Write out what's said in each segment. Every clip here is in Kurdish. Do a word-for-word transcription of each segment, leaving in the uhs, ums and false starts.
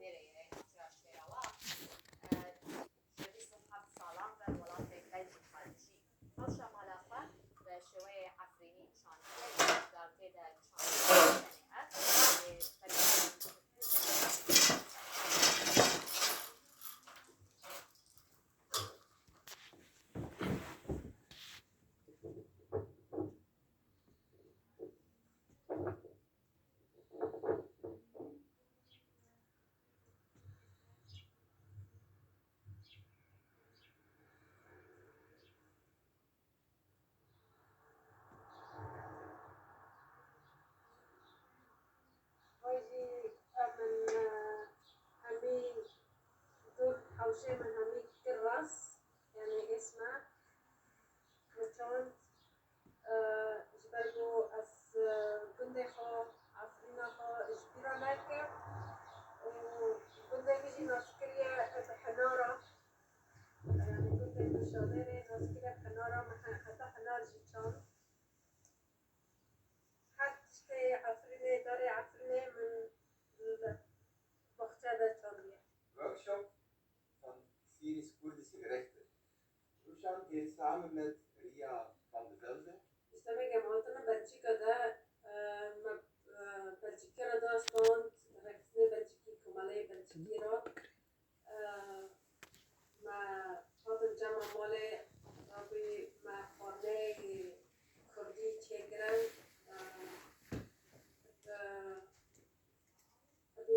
Nêrê ye, hatiya ji nêra wa, e, ji bîst û heft salan ve welatê Belçîka dijî. Rewşa mala xwe bi şêweyê Efrînî çandiye, di dawetê de çandiye. Ev, e, Hay jî ev min, e, hemî dûr hewşê min hemî kir rast, yanî êsme, min çand, e, ji ber ku ez, e, gundê xwe, Efrîna xwe ji bîra nekim û gundê min jî naskiriye bi hinara, e, yanî gundê min Şalêrê naskiriye bi hinara, min he-, heta hinar jî çand. Her tiştê Efrînê, darê Efrînê min li baxçe de çandiye. Workshop von Siris Kurdis Gerechte. Rûşan tê saha min met riya van de Velde. Ji demeke me hatine Belçîka de, e, me, e, Belçîka re da stand, rêxistinê Belçîkî, komeleyê Belçîkî re. E, me hatin cema malê, rabî me xwarneyê kurdî çêkirin. E, e,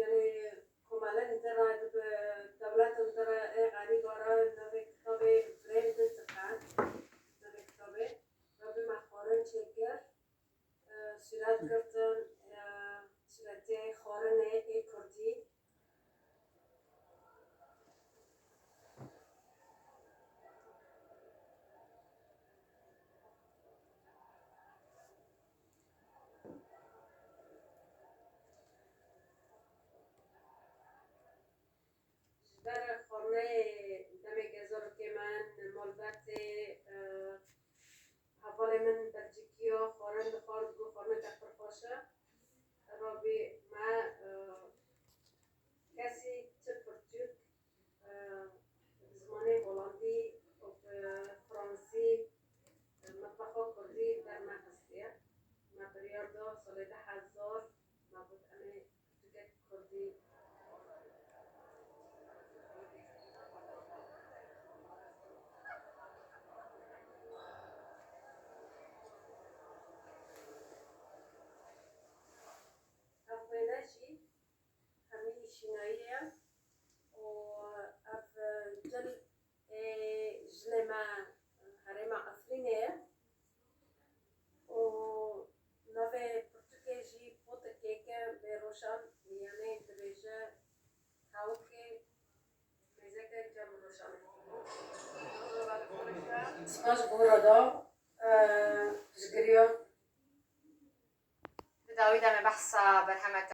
Yanî komelên din re, di bi dewletin din re, ê xerîba re navê kitabê brand dikin. Navê kitabê. Rabî me xwarin çêkir, e, sûret girtin, e, sûretê xwarinê ê kurdî. Ji ber xwarneyê demeke zarokê min, malbatê, e, hevalê min Belçîkî ya, xwarin dixwar, digot xwarineke pir xweş e. Rabî me, e, kesî çi pirtûk, e, bi zimanê holandî û bi fransî, e, metbexa kurdî dernexistiye. Me biryar da salê du hezar, me got em ê pirtûkek kurdî. Ev wêne jî hemî şînayî ye û ev cil ê jinê me herêma Efrînê ye û navê pirtûkê jî potikek e, bê roşan, yanî dibêje tawikê mêzeke cem roşan. Spas ji bo re da, e, piştgiriya. Di dawî de me behsa berhemeke